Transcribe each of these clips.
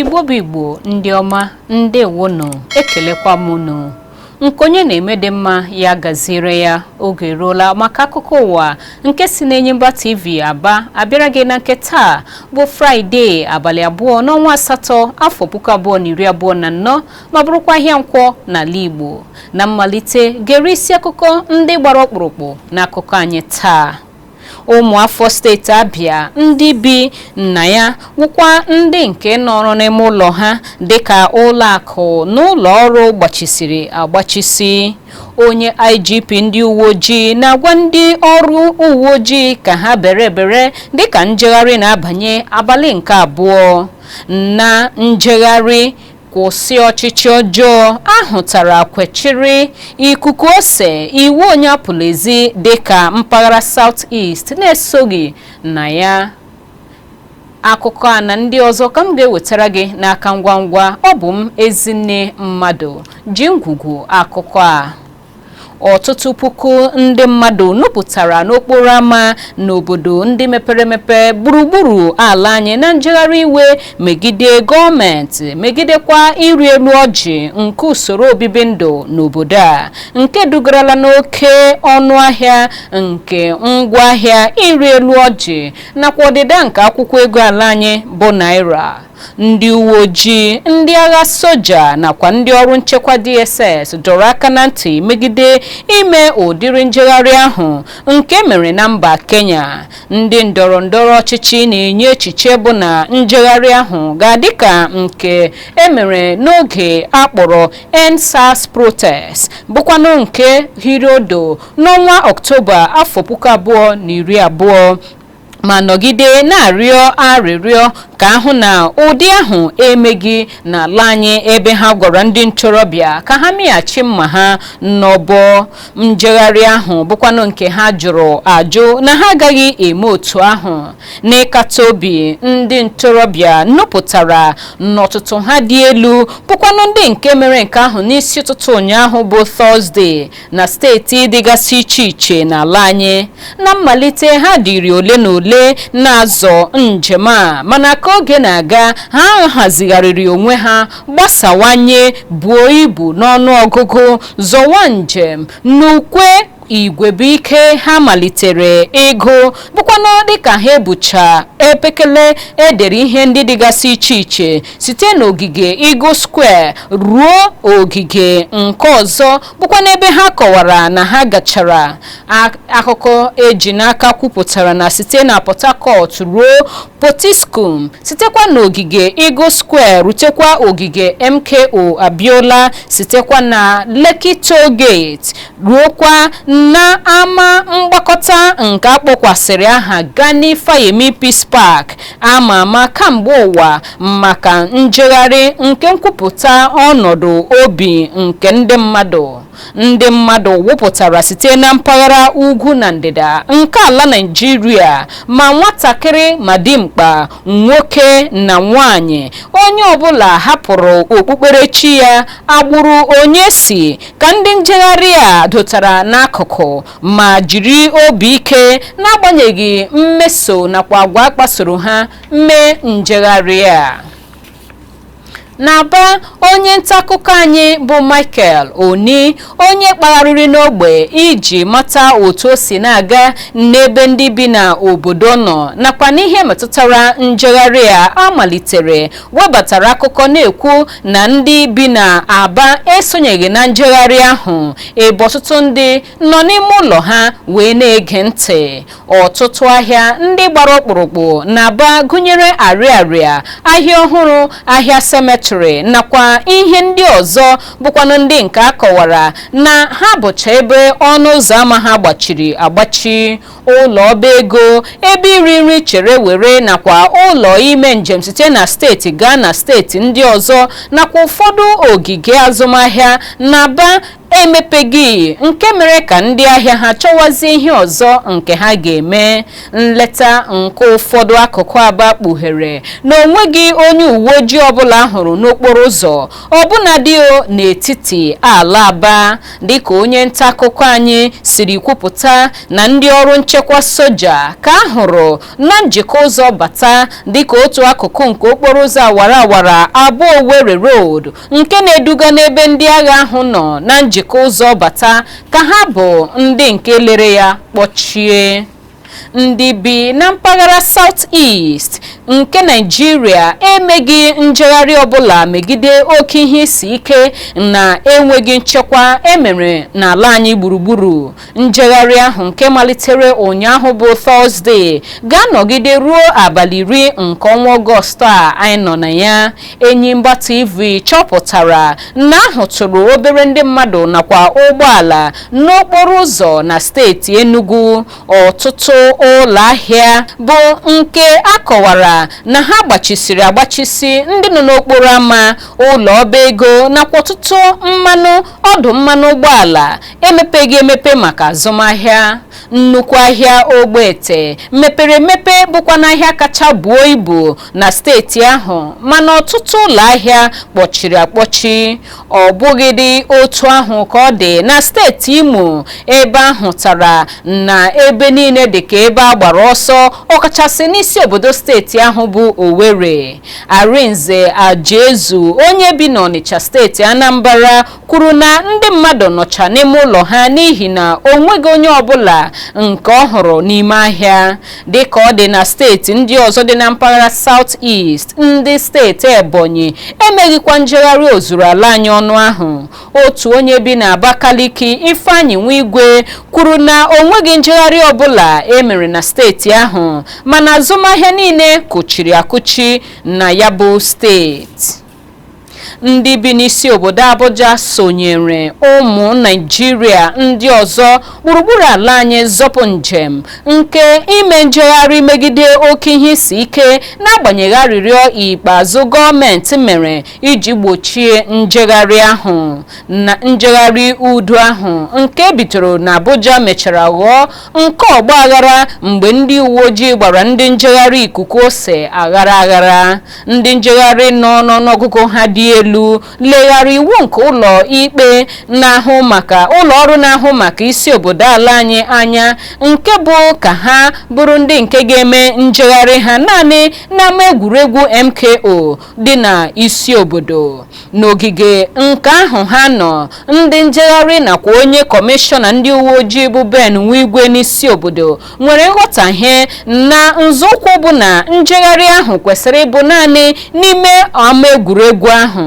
Igbo bụ Igbo ndị ọma, ndewonụ, ekelekwa m unu. Nke onye na-eme dị mma, ya gaziere ya. Oge eruola maka akụkọ ụwa nke si n'Enyimba TV Aba abịara gị na nke taa bụ Fraịde, abalị 2 n'ọnwa 8, afọ 2024, ma bụrụkwa ahịa Nkwọ n'ala Igbo. Na mmalite, gere isi akụkọ ndị gbara ọkpụrụkpụ n'akụkọ anyị taa. Ụmụafọ steeti Abịa ndị bi na ya wụkwa ndị nke nọrọ n'ime ụlọ ha dịka ụlọ akụ na ụlọ ọrụ gbachisiri agbachisi. Onye IGP ndị uwe ojii na-agwa ndị ọrụ uwe ojii ka ha bere ebere dịka njegharị na-abanye abalị nke abụọ. Na njegharị kwụsị ọchịchị ọjọọ ahụtara kwechiri ikuku ose iwu onye apụla ezi dịka mpaghara South East na-esoghị na ya. Akụkọ a na ndị ọzọ ka m ga-ewetara gị n'aka ngwa ngwa. Ọ bụ m, Ezinne Mmadụ, ji ngwugwu akụkọ a. Ọtụtụ puku ndị mmadụ nupụtara n'okporo ámá n'obodo ndị mepere emepe gburugburu ala anyị na njegharị iwe megide gọọmenti, megidekwa ịrị elu ọjị nke usoro obibi ndụ n'obodo a, nke dugarala n'oke ọnụ ahịa nke ngwaahịa, ịrị elu ọjị nakwa ọdịda nke akwụkwọ ego ala anyị bụ naira. Ndị uwe ojii, ndị agha soja nakwa ndị ọrụ nchekwa DSS dọrọ aka na ntị megide ime ụdịrị njegharị ahụ nke mere na mba Kenya. Ndị ndọrọ ndọrọ ọchịchị na-enye echiche bụ na njegharị ahụ ga-adị ka nke emere n'oge akpọrọ EndSARS protest, bụkwanụ nke hiri odo n'ọnwa Ọktoba afọ 2020, ma nọgide na-arịọ arịrịọ ka ahụ na ụdị ahụ emeghị n'ala anyị, ebe ha gwara ndị ntorobịa ka ha mịghachi mma ha n'ọbọ. Njegharị ahụ bụkwanụ nke ha jụrụ ajụ na ha agaghị eme otu ahụ. N'ịkata obi, ndị ntorobịa nupụtara n'ọtụtụ ha dị elu, bụkwanụ ndị nke mere nke ahụ n'isi ụtụtụ ụnyaahụ bụ Tọzdee na steeti dịgasị iche iche n'ala anyị. Na mmalite, ha dịrị ole na ole na-azọ njem a, mana ka oge na-aga, ha hazigharịrị onwe ha, gbasawanye, buo ibu n'ọnụ ọgụgụ, zọwa njem n'ukwe igwebuike. Ha malitere ịgụ, bụkwanụ dịka ha ebucha epekele edere ihe ndị dịgasị iche iche, site n'ogige Eagle Square ruo ogige nke ọzọ, bụkwa n'ebe ha kọwara na ha gachara. Akụkọ eji n'aka kwupụtara na site na Port Harcourt ruo Potiskum, sitekwa n'ogige Eagle Square rutekwa ogige MKO Abiola, sitekwa na Lekki Toll Gate ruokwa na ama mgbakọta nke akpọkwasịrị aha Gani Fayemi Peace Park, ama ama kamgbe ụwa maka njegharị nke nkwupụta ọnọdụ obi nke ndị mmadụ. Ndị mmadụ wụpụtara site na mpaghara ugwu na ndịda nke ala Naịjirịa, ma nwatakịrị ma dimkpa, nwoke na nwanyị, onye ọbụla hapụrụ okpukperechi ya, agbụrụ onye si, ka ndị njegharị a dotara n'akụkụ ma jiri obi ike, n'agbanyeghị mmeso nakwa agwa kpasoro ha, mee njegharị a. N'Aba, onye nta akụkọ anyị bụ Michael Oni, onye kpagharịrị n'ogbe iji mata otu o si na-aga n'ebe ndị bi n'obodo nọ nakwa n'ihe metụtara njegharị a amalitere, webatara akụkọ na-ekwu na ndị bi na Aba esonyeghị na njegharị ahụ, ebe ọtụtụ ndị nọ n'ime ụlọ ha wee na-ege ntị. Ọtụtụ ahịa ndị gbara ọkpụrụkpụ na Aba gụnyere Arịarịa, Ahịa Ọhụrụ, Ahịa Cemetery nakwa ihe ndị ọzọ, bụkwanụ ndị nke a kọwara na ha bụcha ebe ọnụ ụzọ ámá ha gbachiri agbachi. Ụlọ ọba ego, ebe iri nri chere were nakwa ụlọ ime njem site na steeti gaa na steeti ndị ọzọ nakwa ụfọdụ ogige azụmahịa na Aba emepeghị, nke mere ka ndị ahịa ha chọwazie ihe ọzọ nke ha ga-eme. Nleta nke ụfọdụ akụkụ Aba kpughere na onweghị onye uwe ojii ọbụla hụrụ n'okporo ụzọ ọbụnadị n'etiti ala Aba, dịka onye nta akụkọ anyị siri kwupụta na ndị ọrụ nchekwa nchekwa soja ka a hụrụ na njikọ ụzọ bata dịka otu akụkụ nke okporo ụzọ awara awara Aba Owerri Road nke na-eduga n'ebe ndị agha ahụ nọ na njikọ ụzọ bata ka ha bụ ndị nke lere ya kpọchie. Ndị bi na mpaghara South East nke Naịjirịa emeghị njegharị ọbụla megide oke ihe isi ike na enweghị nchekwa emere n'ala anyị gburugburu. Njegharị ahụ nke malitere ụnyaahụ bụ Tọzdee ga-anọgide ruo abalị 10 nke ọnwa Ọgọst a anyị nọ na ya. Enyimba TV chọpụtara na ahụtụrụ obere ndị mmadụ nakwa ụgbọala n'okporo ụzọ na steeti Enugu. Ọtụtụ ụlọ ahịa bụ nke a kọwara na ha gbachisiri agbachisi, ndị nọ n'okporo ámá, ụlọ ọba ego nakwa ọtụtụ mmanụ ọdụ mmanụ ụgbọala emepeghị emepe maka azụmahịa. Nnukwu ahịa Ogbete mepere emepe bụkwa n'ahịa kacha buo ibu na steeti ahụ, mana ọtụtụ ụlọ ahịa kpọchiri akpọchi. Ọ bụghịdị otu ahụ ka ọ dị na steeti Imo, ebe ahụtara na ebe niile dị ka ebe a gbara ọsọ, ọkachasị n'isi obodo steeti ahụ bụ Owerri. Arinze Ajaezu, onye bi n'Ọnịcha, steeti Anambra, kwuru na ndị mmadụ nọcha n'ime ụlọ ha n'ihi na o nweghị onye ọbụla nke ọ hụrụ n'ime ahịa. Dịka ọ dị na steeti ndị ọzọ dị na mpaghara South East, ndị steeti Ebonyi emeghịkwa njegharị ozuru ala anyị ọnụ ahụ. Otu onye bi na Abakaliki, Ifeanyị Nwigwe, kwuru na o nweghị njegharị ọbụla emere na steeti ahụ, mana azụmahịa niile kụchiri akụchi na ya bụ steeti. Ndị bi n'isi obodo Abuja sonyere ụmụ Naịjirịa ndị ọzọ gburugburu ala anyị zọpụ njem nke ime njegharị megide oke ihe isi ike, n'agbanyeghị arịrịọ ikpeazụ gọọmenti mere iji gbochie njegharị ahụ. Na njegharị udo ahụ nke bidoro na Abuja mechara ghọọ nke ọgba aghara mgbe ndị uwe ojii gbara ndị njegharị ikuku ose aghara aghara. Ndị njegharị nọ n'ọnụọgụgụ ha dị elu legharị iwu nke ụlọ ikpe na-ahụ maka ụlọ ọrụ na-ahụ maka isi obodo ala anyị anya, nke bụ ka ha bụrụ ndị nke ga-eme njegharị ha naanị n'ama egwuregwu MKO dị na isi obodo. N'ogige nke ahụ ha nọ, ndị njegharị nakwa onye kọmishọna ndị uwe ojii bụ Ben Nwigwe n'isi obodo nwere nghọtahie na nzọụkwụ bụ na njegharị ahụ kwesịrị ịbụ naanị n'ime ama egwuregwu ahụ.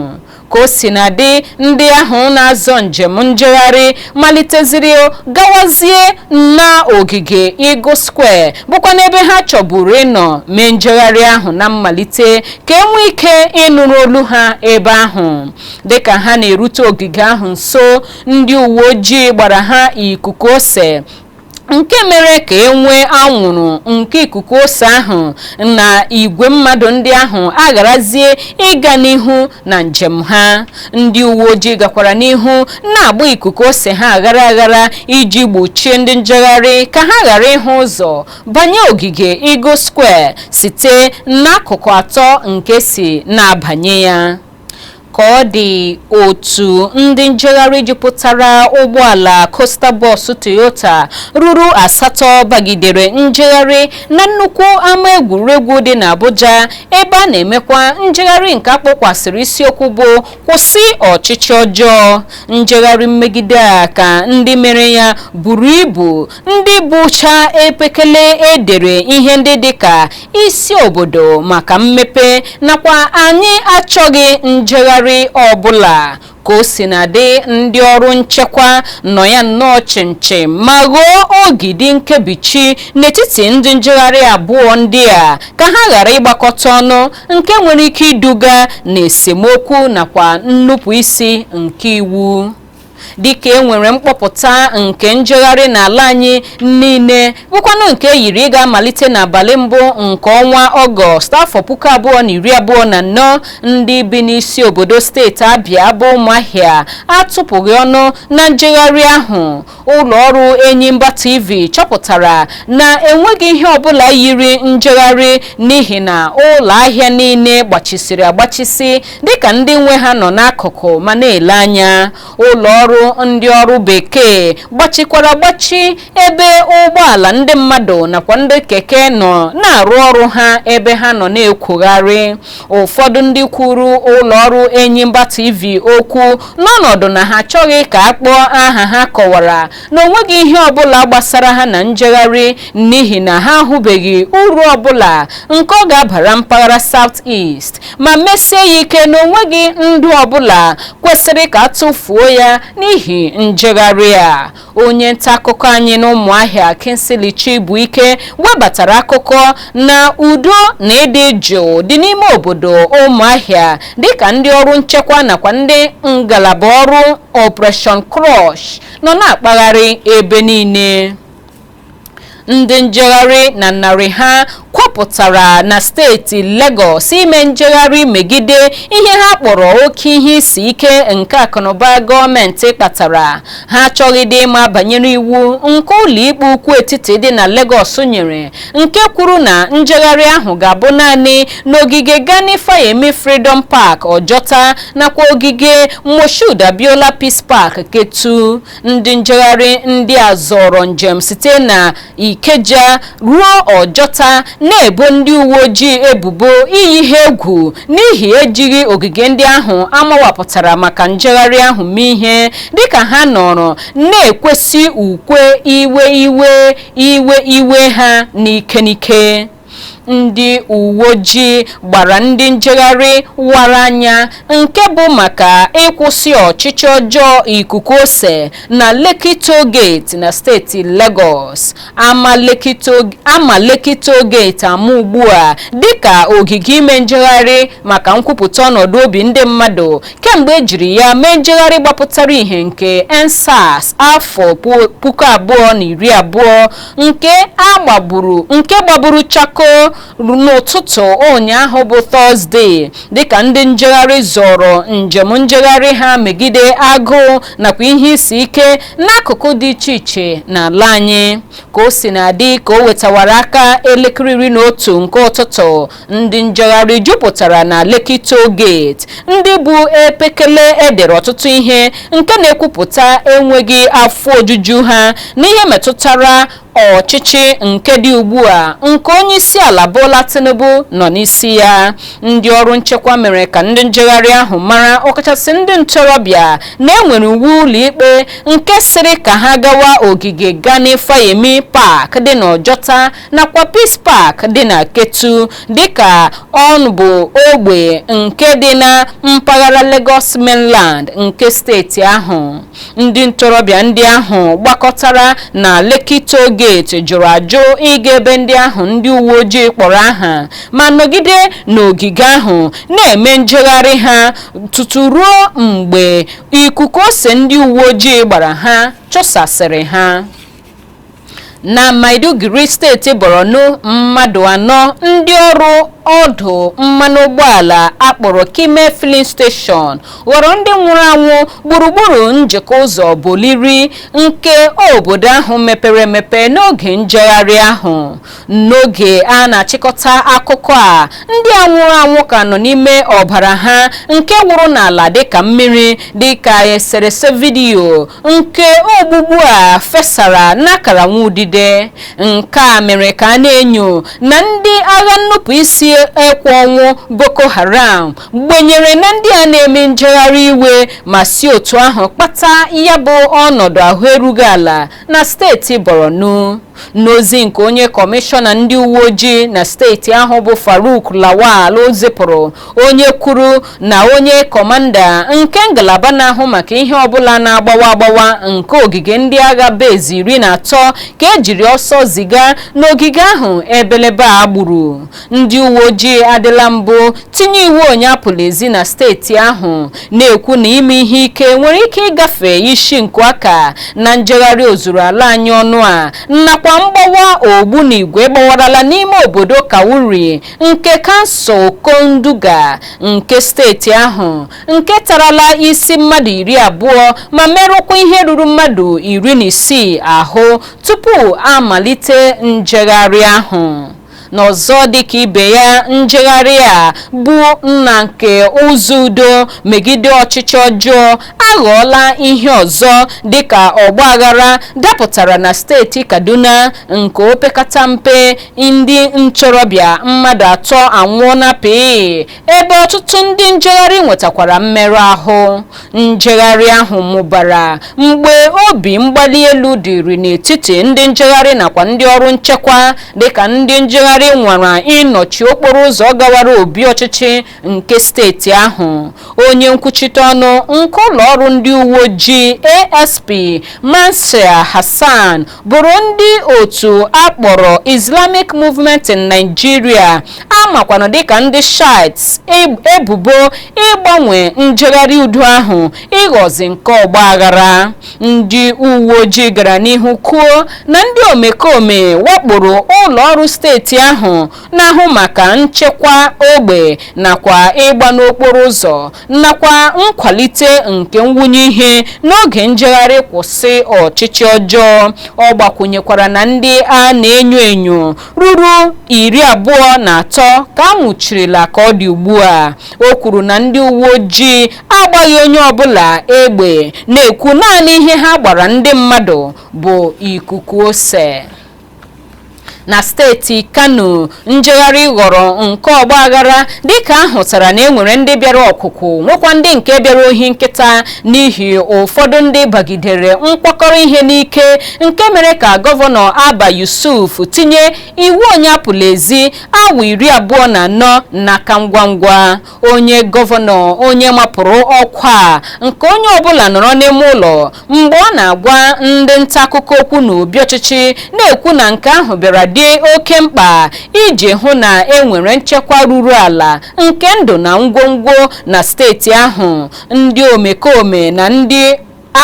Ka o si na dị, ndị ahụ na-azọ njem njegharị maliteziri gawazie na ogige Eagle Square, bụkwa n'ebe ha chọburu ịnọ mee njegharị ahụ na mmalite, ka e nwee ike ịnụrụ olu ha ebe ahụ. Dịka ha na-erute ogige ahụ nso, ndị uwe ojii gbara ha ikuku ose, nke mere ka e nwee anwụrụ nke ikuku ose ahụ na igwe mmadụ ndị ahụ agharazie ịga n'ihu na njem ha. Ndị uwe ojii gakwara n'ihu na-agba ikuku ose ha aghara aghara iji gbochie ndị njegharị ka ha ghara ịhụ ụzọ banye ogige Eagle Square site n'akụkụ atọ nke si na-abanye ya. Ka ọ dị, otu ndị njegharị jupụtara ụgbọala coaster bus Toyota ruru asatọ bagidere njegharị na nnukwu ama egwuregwu dị n'Abuja, ebe a na-emekwa njegharị nke akpọkwasịrị isiokwu bụ "Kwụsị ọchịchị ọjọọ". Njegharị mmegide a ka ndị mere ya buru ibu, ndị bụcha epekele edere ihe ndị dịka "Isi obodo maka mmepe" nakwa "Anyị achọghị njegharị ọbụla". Ka o si na dị, ndị ọrụ nchekwa nọ ya nnọọ chimchim ma ghọọ ogidi nkebichi n'etiti ndị njegharị abụọ ndị a ka ha ghara ịgbakọta ọnụ, nke nwere ike iduga na esemokwu nakwa nnupụ isi nke iwu. Dịka e nwere mkpọpụta nke njegharị n'ala anyị niile, bụkwanụ nke yiri ga-amalite n'abalị 1 nke ọnwa Ọgọst afọ 2024, ndị bi n'isi obodo steeti Abịa bụ Ụmụahịa atụpụghị ọnụ na njegharị ahụ. Ụlọ ọrụ Enyimba TV chọpụtara na enweghị ihe ọbụla yiri njegharị n'ihi na ụlọ ahịa niile gbachisiri agbachisi, dịka ndị nwe ha nọ n'akụkụ ma na-ele anya. Ụlọ ọrụ ọrụ ndị ọrụ bekee gbachikwara agbachi, ebe ụgbọala ndị mmadụ nakwa ndị keke nọ na-arụ ọrụ ha ebe ha nọ na-ekwogharị. Ụfọdụ ndị kwuru ụlọ ọrụ Enyimba TV okwu n'ọnọdụ na ha achọghị ka a kpọọ aha ha kọwara na onweghị ihe ọbụla gbasara ha na njegharị, n'ihi na ha ahụbeghị uru ọbụla nke ọ ga-abara mpaghara South East, ma mesie ya ike na onweghị ndụ ọbụla kwesịrị ka a tụfuo ya n'ihi njegharị a. Onye nta akụkọ anyị n'Ụmụahịa, Kingsley Chibuike, webatara akụkọ na udo na ịdị jụụ dị n'ime obodo Ụmụahịa, dịka ndị ọrụ nchekwa nakwa ndị ngalaba ọrụ Operation Crush nọ na-akpagharị ebe niile. Ndị njegharị na narị ha kwapụtara na steeti Lagos ime njegharị megide ihe ha kpọrọ oke ihe isi ike nke akụnụba gọọmenti kpatara. Ha achọghịdị ịma banyere iwu nke ụlọikpe ukwu etiti dị na Lagos nyere, nke kwuru na njegharị ahụ ga-abụ naanị n'ogige Gani Fayemi Freedom Park, Ojota, nakwa ogige Moshood Abiola Peace Park, Ketu. Ndị njegharị ndị a zọrọ njem site na Ikeja ruo Ojota, na-ebo ndị uwe ojii ebubo iyi ha egwu n'ihi ejighị ogige ndị ahụ amawapụtara maka njegharị ahụ mee ihe, dịka ha nọrọ na-ekwesị ukwe iwe iwe iwe iwe ha n'ike n'ike. Ndị uwe ojii gbara ndị njegharị wara anya, nke bụ maka ịkwụsị ọchịchị ọjọọ, ikuku ose na Lekki Toll Gate na steeti Lagos. Ama Lekki Toll Gate ama ugbu a dịka ogige ime njegharị maka nkwupụta ọnọdụ obi ndị mmadụ kemgbe ejiri ya mee njegharị gbapụtara ihe nke EndSARS afọ 2020, nke gbagburu chako n'ụtụtụ ụnyaahụ bụ Tọzdee, dịka ndị njegharị zọrọ njem njegharị ha megide agụụ nakwa ihe isi ike n'akụkụ dị iche iche n'ala anyị. Ka o si na-adị, ka o wetawara aka elekere 11 nke ụtụtụ, ndị njegharị jupụtara na Lekki Toll Gate, ndị bụ epekele edere ọtụtụ ihe nke na-ekwupụta enweghị afọ ojuju ha n'ihe metụtara ọchịchị nke dị ugbu a nke onye isi ala Bola Tinubu nọ n'isi ya. Ndị ọrụ nchekwa mere ka ndị njegharị ahụ mara, ọkachasị ndị ntorobịa, na enwere iwu ụlọikpe nke sịrị ka ha gawa ogige Gani Fayemi Park dị n'Ọjọta nakwa Peace Park dị na Ketu, dịka ọ bụ ogbe nke dị na mpaghara Lagos Mainland nke steeti ahụ. Ndị ntorobịa ndị ahụ gbakọtara na Lekki Toll Gate jụrụ ajụ ịga ebe ndị ahụ ndị uwe ojii kpọrọ aha, ma nọgide n'ogige ahụ na-eme njegharị ha tutu ruo mgbe ikuku ose ndị uwe ojii gbara ha chụsasịrị ha. Na Maiduguri, steeti Borno, mmadụ anọ ndị ọrụ ọdụ mmanụ ụgbọala akpọrọ Kime Filling Station ghọrọ ndị nwụrụ anwụ gburugburu njikọ ụzọ Boliri nke obodo ahụ mepere emepe n'oge njegharị ahụ. N'oge a na-achịkọta akụkọ a, ndị a nwụrụ anwụ ka nọ n'ime ọbara ha nke wụrụ n'ala dịka mmiri, dịka eserese vidiyo nke ogbugbu a fesara n'akara nwaudide. Nke a mere ka a na-enyo na ndị agha nnupụ isi ekwe ọnwụ Boko Haram gbenyere na ndị a na-eme njegharị iwe, ma si otu ahụ kpata ya bụ ọnọdụ ahụ erughị ala na steeti Borno. N'ozi nke onye kọmishọna ndị uwe ojii na steeti ahụ bụ Faruk Lawal zipụrụ, onye kwuru na onye kọmanda nke ngalaba na-ahụ maka ihe ọbụla na-agbawa agbawa nke ogige ndị agha bezi 13 ka ejiri ọsọ ziga n'ogige ahụ ebelebe a gburu. Ndị uwe ojii adịla mbụ tinye iwu onye apụla ezi na steeti ahụ, na-ekwu na ime ihe ike nwere ike ịgafe isi nku aka na njegharị ozuru ala anyị ọnụ a, nakwa mgbawa ogbunigwe gbawarala n'ime obodo Kawuri nke kansụl Konduga nke steeti ahụ, nke tarala isi mmadụ 20 ma merụkwa ihe ruru mmadụ 16 ahụ tupu amalite njegharị ahụ. N'ọzọ dịka ibe ya, njegharị a bụ nna nke ụzọ udo megide ọchịchị ọjọọ aghọọla ihe ọzọ dịka ọgbaghara dapụtara na steeti Kaduna, nke opekata mpe ndị ntorobịa mmadụ 3 anwụọ na pịị, ebe ọtụtụ ndị njegharị nwetakwara mmerụ ahụ. Njegharị ahụ mụbara mgbe obi mgbali elu dịrị n'etiti ndị njegharị nakwa ndị ọrụ nchekwa, dịka ndị njegharị nwara ịnọchi okporo ụzọ gawara obi ọchịchị nke steeti ahụ. Onye nkwuchite ọnụ nke ụlọ ọrụ ndị uwe ojii, ASP Mansur Hassan, bụrụ ndị otu akpọrọ Islamic Movement in Nigeria, amakwanụ dịka ndị Shiites, ebubo ịgbanwe njegharị udo ahụ ịghọzi nke ọgba aghara. Ndị uwe ojii gara n'ihu kwuo na ndị omekome wakporo ụlọ ọrụ steeti ahụ na-ahụ maka nchekwa ogbe nakwa ịgba n'okporo ụzọ nakwa nkwalite nke nwunye ihe n'oge njegharị kwụsị ọchịchị ọjọọ. Ọ gbakwunyekwara na ndị a na-enyo enyo ruru 23 ka a nwụchirila ka ọ dị ugbu a. O kwuru na ndị uwe ojii agbaghị onye ọbụla egbe, na-ekwu naanị ihe ha gbara ndị mmadụ bụ ikuku ose. Na steeti Kano, njegharị ghọrọ nke ọgbaghara dịka ahụtara na enwere ndị bịara ọkwụkwụ, nwekwa ndị nke bịara ohi nkịta, n'ihi ụfọdụ ndị bagidere nkwakọrọ ihe n'ike, nke mere ka Gọvanọ Abba Yusuf tinye iwu onye apụla ezi awa 24 n'aka ngwa ngwa. Onye gọvanọ onye mapụrụ ọkwa nke onye ọbụla nọrọ n'ime ụlọ mgbe ọ na-agwa ndị nta akụkọ okwu n'obi ọchịchị, na-ekwu na nke ahụ bịara dị oke mkpa iji hụ na e nwere nchekwa ruru ala nke ndụ na ngwongwo na steeti ahụ. Ndị omekome na ndị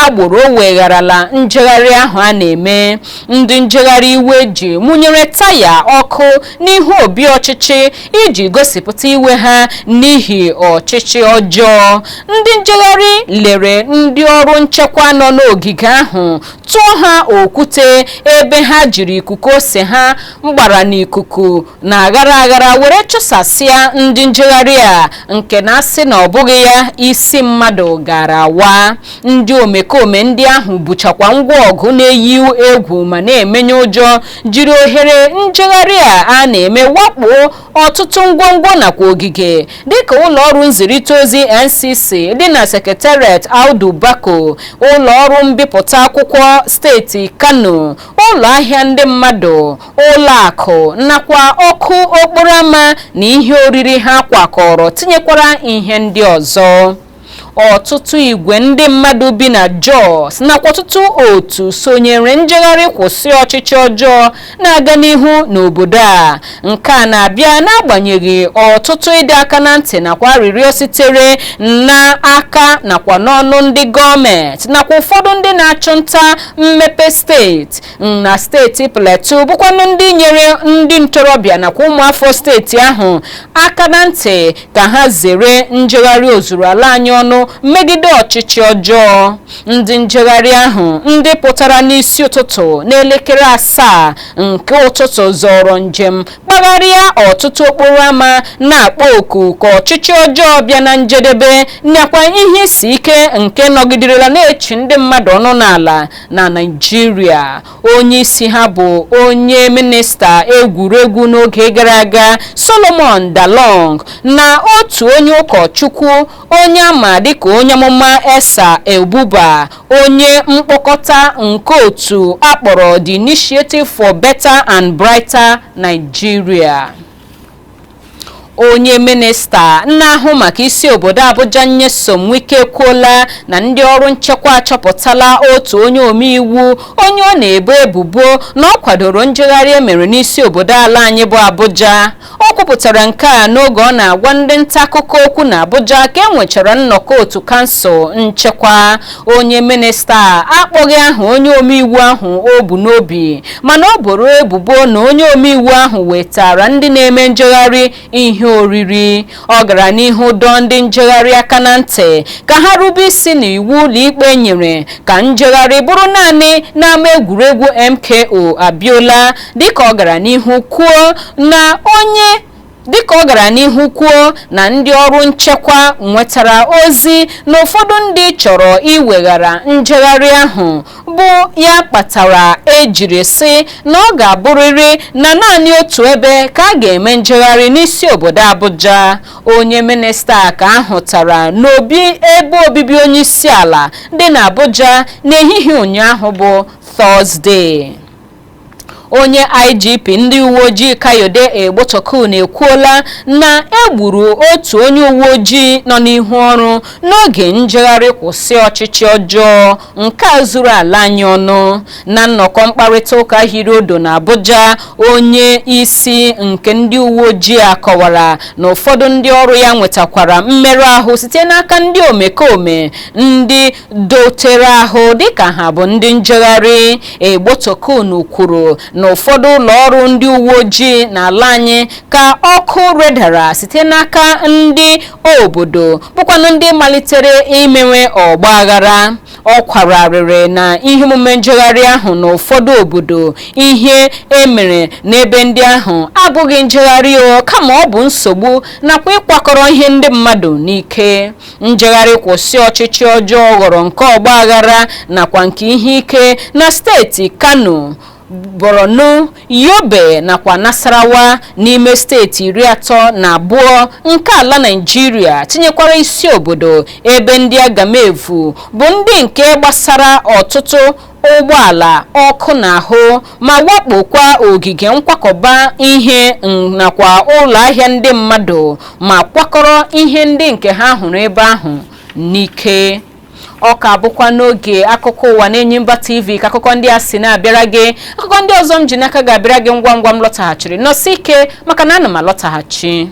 agboro wegharala njegharị ahụ a na-eme. Ndị njegharị iwe ji mụnyere taya ọkụ n'ihu obi ọchịchị iji gosipụta iwe ha n'ihi ọchịchị ọjọọ. Ndị njegharị lere ndị ọrụ nchekwa nọ n'ogige ahụ, tụọ ha okwute, ebe ha jiri ikuku ose ha gbara n'ikuku na aghara aghara were chụsasịa ndị njegharị a, nke na-asị na ọ bụghị ya isi mmadụ gara awa. Ndị omekome ndị ahụ buchakwa ngwa ọgụ na-eyi egwu ma na-emenye ụjọ, jiri ohere njegharị a a na-eme wakpo ọtụtụ ngwongwo nakwa ogige dịka ụlọọrụ nzirịta ozi NCC dị na Secretariat Audu Bako, ụlọọrụ mbipụta akwụkwọ steeti Kano, ụlọ ahịa ndị mmadụ, ụlọ akụ nakwa ọkụ okporo ámá na ihe oriri ha kwakọrọ, tinyekwara ihe ndị ọzọ. Ọtụtụ igwe ndị mmadụ bi na Jos nakwa ọtụtụ otu sonyere njegharị kwụsị ọchịchị ọjọọ na-aga n'ihu n'obodo a. Nke a na-abịa n'agbanyeghị ọtụtụ ịdọ aka na ntị nakwa arịrịọ sitere n'aka nakwa n'ọnụ ndị gọọmenti nakwa ụfọdụ ndị na-achụ nta mmepe steeti na steeti Plateau, bụkwanụ ndị nyere ndị ntorobịa nakwa ụmụafọ steeti ahụ aka na ntị ka ha zere njegharị ozuru ala anyị ọnụ megide ọchịchị ọjọọ. Ndị njegharị ahụ ndị pụtara n'isi ụtụtụ n'elekere 7 nke ụtụtụ zọrọ njem kpagharịa ọtụtụ okporo ámá, na-akpọ oku ka ọchịchị ọjọọ bịa na njedebe nakwa ihe isi ike nke nọgiderela na-echi ndị mmadụ ọnụ n'ala na Naịjirịa. Onye isi ha bụ onye minista egwuregwu n'oge gara aga, Solomon Dalong, na otu onye ụkọchukwu onye ama dịka onye amụma Esa Ebuba, onye mkpokọta nke otu akpọrọ The Initiative for Better and Brighter Nigeria. Onye minista na-ahụ maka isi obodo Abuja, Nyesom Wike, ekwuola na ndị ọrụ nchekwa achọpụtala otu onye omeiwu onye ọ na-ebo ebubo na ọ kwadoro njegharị emere n'isi obodo ala anyị bụ Abuja. Ọ kwupụtara nke a n'oge ọ na-agwa ndị nta akụkọ okwu na Abuja ka e nwechara nnọkọ otu kansụl nchekwa. Onye minista akpọghị aha onye omeiwu ahụ o bu n'obi, mana ọ boro ebubo na onye omeiwu ahụ wetara ndị na-eme njegharị ihe Oriri. Ọ gara n'ihu dọọ ndị njegharị aka na ntị ka ha rube isi n'iwu ụlọikpe nyere ka njegharị bụrụ naanị n'ama egwuregwu MKO Abiola, dịka ọ gara n'ihu kwuo na onye dịka ọ gara n'ihu kwuo na ndị ọrụ nchekwa nwetara ozi na ụfọdụ ndị chọrọ iweghara njegharị ahụ, bụ ya kpatara ejiri sị na ọ ga-abụrịrị na naanị otu ebe ka a ga-eme njegharị n'isi obodo Abuja. Onye minista ka ahụtara n'obi ebe obibi onye isi ala dị n'Abuja n'ehihie ụnyaahụ bụ Tọzdee. Onye IGP ndị uwe ojii Kayode Egbetokun ekwuola na egburu otu onye uwe ojii nọ n'ihu ọrụ n'oge njegharị kwụsị ọchịchị ọjọọ nke a zuru ala anyị ọnụ. Na nnọkọ mkparịta ụka hiri odo na Abuja, onye isi nke ndị uwe ojii a kọwara na ụfọdụ ndị ọrụ ya nwetakwara mmerụ ahụ site n'aka ndị omekome ndị dotere ahụ dịka ha bụ ndị njegharị. Egbetokun kwuru na ụfọdụ ụlọ ọrụ ndị uwe ojii n'ala anyị ka ọkụ redara site n'aka ndị obodo, bụkwanụ ndị malitere imewe ọgba aghara. Ọ kwararịrị na ihe omume njegharị ahụ n'ụfọdụ obodo, ihe emere n'ebe ndị ahụ abụghị njegharị o, kama ọ bụ nsogbu nakwa ịkwakọrọ ihe ndị mmadụ n'ike. Njegharị kwụsị ọchịchị ọjọọ ghọrọ nke ọgba aghara nakwa nke ihe ike na steeti Kano, Borno, Yobe nakwa Nasarawa, n'ime steeti 32 nke ala Naịjirịa, tinyekwara isi obodo, ebe ndị agamevu bụ ndị nke gbasara ọtụtụ ụgbọala ọkụ n'ahụ ma wakpokwa ogige nkwakọba ihe nakwa ụlọ ahịa ndị mmadụ ma kwakọrọ ihe ndị nke ha hụrụ ebe ahụ n'ike. Ọ ka bụkwa n'oge akụkọ ụwa n'Enyimba TV ka akụkọ ndị a si na-abịara gị. Akụkọ ndị ọzọ m ji n'aka ga-abịara gị ngwa ngwa m lọtaghachiri. Nọsi ike, maka na ana m alọtaghachi.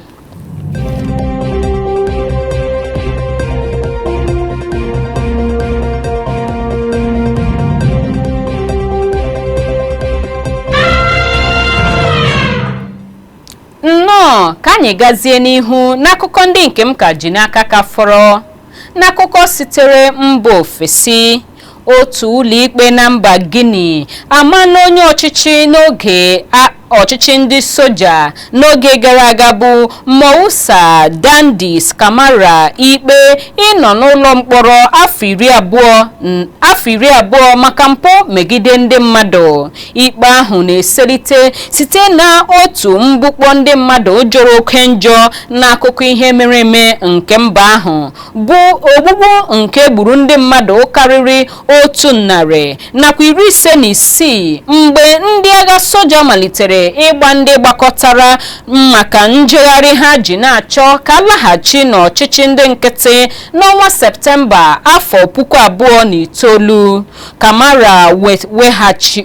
Nnọọ, ka anyị gazie n'ihu n'akụkọ ndị nke m ka ji n'aka ka fọrọ. N'akụkọ sitere mba ofesi, otu ụlọikpe na mba Guinea amana onye ọchịchị n'oge ọchịchị ndị soja n'oge gara aga bụ Moussa Dadis Camara ikpe ịnọ n'ụlọ mkpọrọ afọ 20 maka mpụ megide ndị mmadụ. Ikpe ahụ na-eselite site na otu mgbukpọ ndị mmadụ jọrọ oke njọ n'akụkọ ihe mere eme nke mba ahụ, bụ ogbugbu nke gburu ndị mmadụ karịrị 156 mgbe ndị agha soja malitere ịgba ndị gbakọtara maka njegharị ha ji na-achọ ka laghachi n'ọchịchị ndị nkịtị n'ọnwa Septemba afọ 2009. Kamara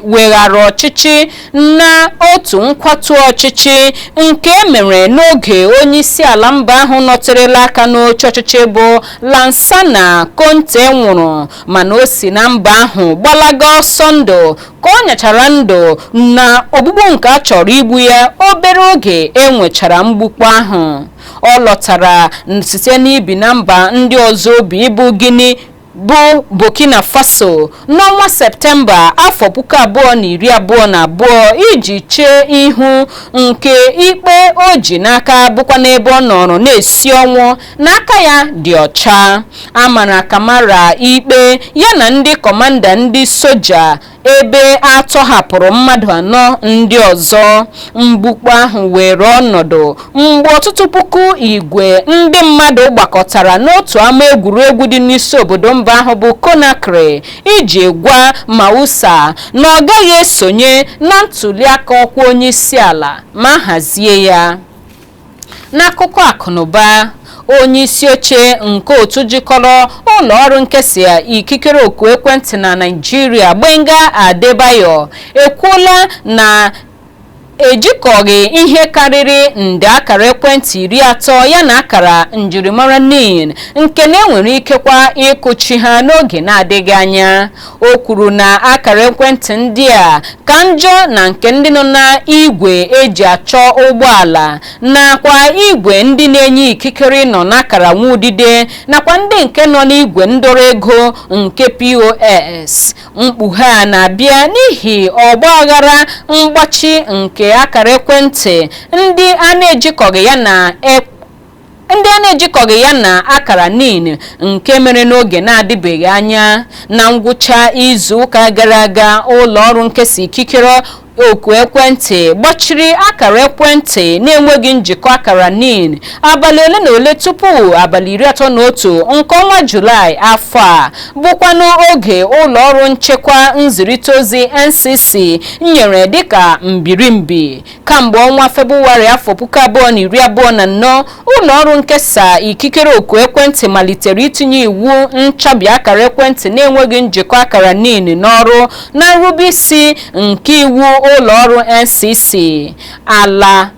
weghara ọchịchị na otu nkwatu ọchịchị nke emere n'oge onye isi ala mba ahụ nọterela aka n'oche ọchịchị bụ Lansana Conte nwụrụ, mana o si na mba ahụ gbalaga ọsọ ndụ ka ọ nyachara ndụ na ogbugbu nke a chọrọ igbu ya obere oge enwechara mgbukpọ ahụ. Ọ lọtara site n'ibi na mba ndị ọzọ obi ịbụ Guinea bụ Burkina Faso n'ọnwa Septemba afọ 2022 iji chee ihu nke ikpe o ji n'aka, bụkwa n'ebe ọ nọrọ na-esi ọnwụ n'aka ya dị ọcha. A mara Kamara ikpe ya na ndị kọmanda ndị soja, ebe a tọhapụrụ mmadụ anọ ndị ọzọ. Mgbukpọ ahụ were ọnọdụ mgbe ọtụtụ puku igwe ndị mmadụ gbakọtara n'otu ama egwuregwu dị n'isi obodo mba ahụ bụ Conakry iji gwa Moussa na ọ gaghị esonye na ntuliaka ọkwa onye isi ala ma hazie ya. N'akụkọ akụnụba, onye isi oche nke otu jikọrọ ụlọ ọrụ nkesa ikikere oku ekwentị na Naịjirịa, Gbenga Adebayo, ekwuola na Ejikọghị ihe karịrị nde akara ekwentị 30 ya na akara njirimara NIN, nke na enwere ikekwa ịkụchi ha n'oge na-adịghị anya. O kwuru na akara ekwentị ndị a ka njọ na nke ndị nọ na igwe eji achọ ụgbọala, nakwa igwe ndị na-enye ikikere nọ n'akara nwaudide, nakwa ndị nke nọ n'igwe ndọrọ ego nke POS. Mkpughe a na-abịa n'ihi ọgba aghara mgbachi nke akara ekwentị ndị a na-ejikọghị ya na akara NIN, nke mere n'oge na-adịbeghị anya. Na ngwụcha izu ụka gara aga, ụlọ ọrụ nkesa ikikere oku ekwentị gbachiri akara ekwentị na-enweghị njikọ akara NIN abalị ole na ole tupu abalị 31 nke ọnwa Julaị afọ a, bụkwanụ oge ụlọ ọrụ nchekwa nzirịta ozi NCC nyere dịka mbirimbi. Kamgbe ọnwa Febụwarị afọ 2024, ụlọ ọrụ nkesa ikikere oku ekwentị malitere itinye iwu nchabi akara ekwentị na-enweghị njikọ akara NIN n'ọrụ, na nrubeisi nke iwu ụlọ ọrụ NCC. Ala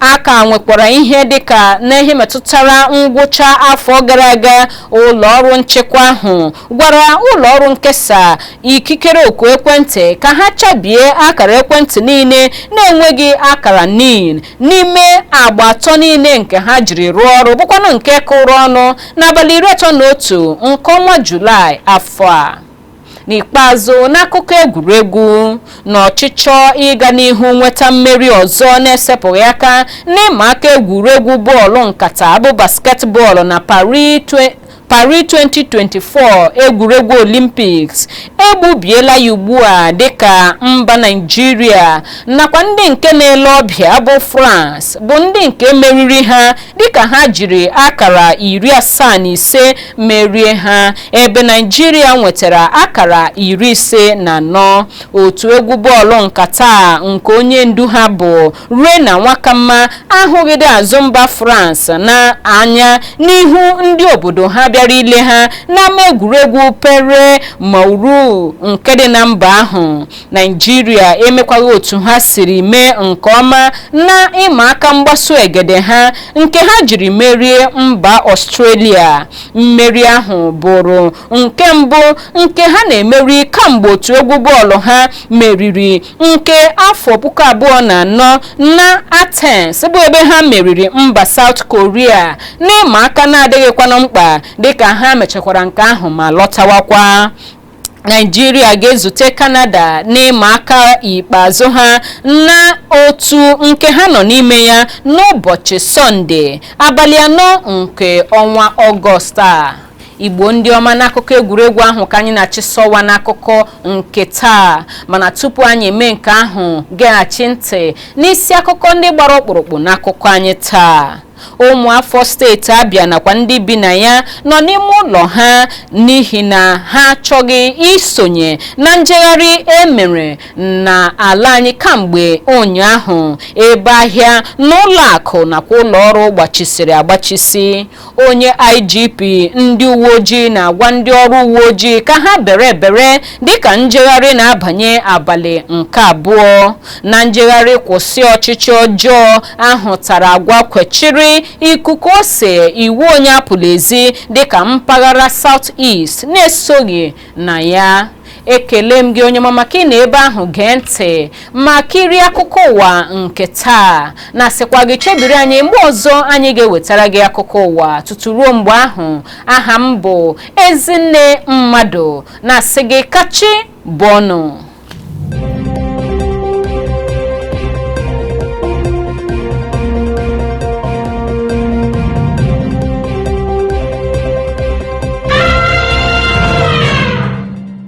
aka nwekwara ihe dịka n'ihe metụtara ngwụcha afọ gara aga, ụlọ ọrụ nchekwa ahụ gwara ụlọ ọrụ nkesa ikikere oku ekwentị ka ha chabie akara ekwentị niile na-enweghị akara NIN n'ime agba 3 niile nke ha jiri rụọ ọrụ, bụkwanụ nke kụrụ ọnụ n'abalị 31 nke ọnwa Julaị afọ a. N'ikpeazụ, n'akụkọ egwuregwu, na ọchịchọ ịga n'ihu nweta mmeri ọzọ na-esepụghị aka n'ịma aka egwuregwu bọọlụ nkata bụ basketball na Paris 2024 egwuregwu Olympics, egbubiela ya ugbu a, dịka mba Naịjirịa nakwa ndị nke na-ele ọbịa bụ France bụ ndị nke meriri ha, dịka ha jiri akara 75 merie ha, ebe Naịjirịa nwetara akara 54. Otu egwu bọọlụ nkata nke onye ndu ha bụ Rena Nwakamma ahụghịdị azụ mba France na anya n'ihu ndị obodo ha bịara ile ha n'ama egwuregwu Pierre Mauroy nke dị na mba ahụ. Naijiria emekwaghị otu ha siri mee nke ọma na ịma aka mgbaso egede ha nke ha jiri merie mba Australia. Mmeri ahụ bụrụ nke mbụ nke ha na-emeri kamgbe otu egwu bọọlụ ha meriri nke afọ 2004 na Athens, bụ ebe ha meriri mba South Korea n'ịma aka na-adịghịkwanụ mkpa, dịka ha mechakwara nke ahụ ma lọtawakwa. Naijiria ga-ezute Canada n'ịma aka ikpeazụ ha na otu nke ha nọ n'ime ya n'ụbọchị Sọnde, abalị 4 nke ọnwa Ọgọst a. Igbo ndị ọma, n'akụkọ egwuregwu ahụ ka anyị na-achịsọwa n'akụkọ nke taa. Mana tupu anyị eme nke ahụ, geghachi ntị n'isi akụkọ ndị gbara ọkpụrụkpụ n'akụkọ anyị taa. Ụmụafọ steeti Abịa nakwa ndị bi na ya nọ n'ime ụlọ ha n'ihi na ha achọghị isonye na njegharị emere na ala anyị kamgbe ụnyaahụ, ebe ahịa na ụlọ akụ nakwa ụlọ ọrụ gbachisiri agbachisi. Onye IGP ndị uwe ojii na-agwa ndị ọrụ uwe ojii ka ha bere ebere dịka njegharị na-abanye abalị nke abụọ. Na njegharị kwụsị ọchịchị ọjọọ ahụtara agwa kwechiri ikuku ose iwu onye apụla ezi, dịka mpaghara South East na-esoghị na ya. Ekele m gị, onye ọma, maka ị na ebe ahụ gee ntị ma kirie akụkọ ụwa nke taa, na-asịkwa gị chebiri anyị mgbe ọzọ anyị ga-ewetara gị akụkọ ụwa. Tutu ruo mgbe ahụ, aha m bụ Ezinne Mmadụ, na-asị gị kachi bọnụ.